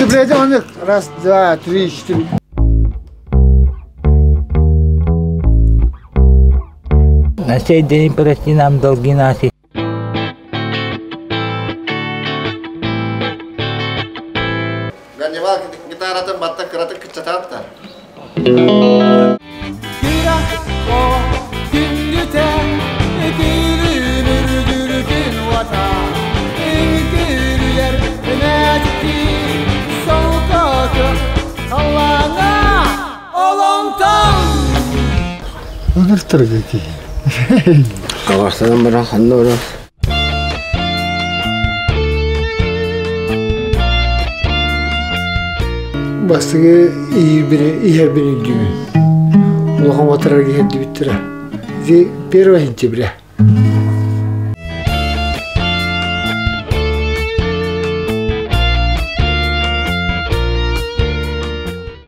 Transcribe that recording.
Выступление у них раз, два, три, четыре. На сей день прости нам долги наши. Ганнибал гитаратын батта кыратык кыччатаатта. Ыныртырга киһи. Кабарсанан баран ханна барар? Бастыгы иһэрбин өйдүүбүн. Улахан батарарга иһэрдибиттэрэ. Ити 1 сентября.